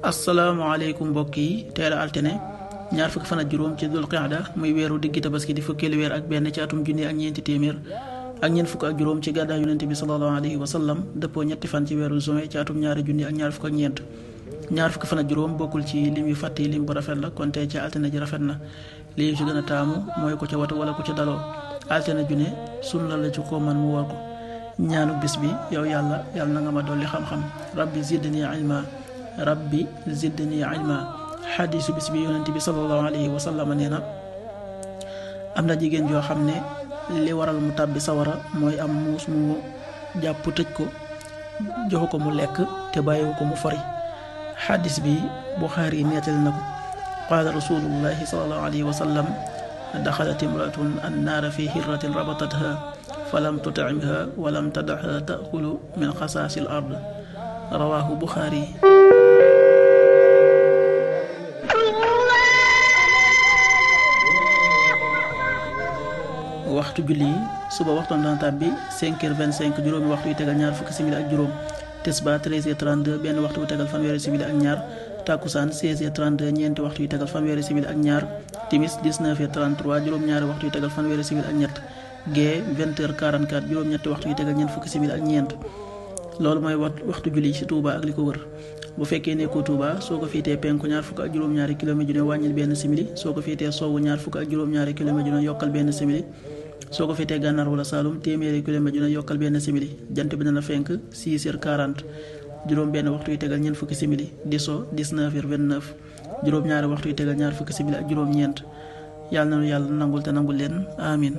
asalaamaaleykum mbokk yi teel a altine ñaar fukki fan ak juróom ci dul qiyada muy weeru diggi tabaski di fukkeelu weer ak benn ci atum junni ak ñeenti téeméer ak ñeent fukk ak juróom ci gàddaa yonente bi sallallahu alayhi wa sallam dëppoo ñetti fan ci weeru juin ci atum ñaari junni ak ñaar fukk ak ñeent ñaar fukki fan ak juróom bokkul ci lim yu fàtte yi lim bu rafet la kon tey ci altine ji rafet na li yu ci gën a taamu mooy ku ca watu wala ku ca daloo altine ju ne sunna la ci ko man mu war ko ñaanu bis bi yow yàlla na nga ma dolli xam-xam rabbi zidni ilma xadiisu bis bi yonent bi sallallahu alayhi wa sallam nee na am na jigéen joo xam ne li waral mu tàbbi sawara mooy am muus mu jàpp tëj ko joxu ko mu lekk te bàyyiwu ko mu fori xadis bi Buxaari yi nettali na ko qaala rasulullahi sallallahu alayhi wa sallam daxalat imratun annaara fi hirratin rabatatha falam tut'imha walam tad'ha ta'kulu min xasaasi al ard rawaahu Buxaari. waxtu julli yi suba waxtoon dana tàbbi 5h25 juróomi waxtu yu tegal ñaar fukki simili ak juróom tisbaar 13h32 benn waxtu yu tegal fanweeri simili ak ñaar takkusaan 16h32 ñeenti waxtu yu tegal fanweeri simili ak ñaar timis 19h33 juróom-ñaari waxtu yu tegal fanweeri simili ak ñett gee 20h44 juróom-ñetti waxtu yu tegal ñeent fukki simili ak ñeent loolu mooy waxtu julli ci Touba ak li ko wër bu fekkee nekkoo Touba soo ko féetee penku ñaar fukk ak juróom-ñaari kilomètre ju ne wàññil benn simili soo ko féetee sowwu ñaar fukk ak juróom-ñaari kilomètre ju ne yokkal benn simili soo ko féetee gànnaar wala Saalum téeméeri kilomètre ju ne yokkal benn simili jant bi dana fenk 6h40 juróom benn waxtu yu tegal ñeent fukki simili di so 19h29 juróom-ñaari waxtu yu tegal ñaar fukki simili ak juróom-ñeent yàlla nanu yàlla nangul te nangul leen amin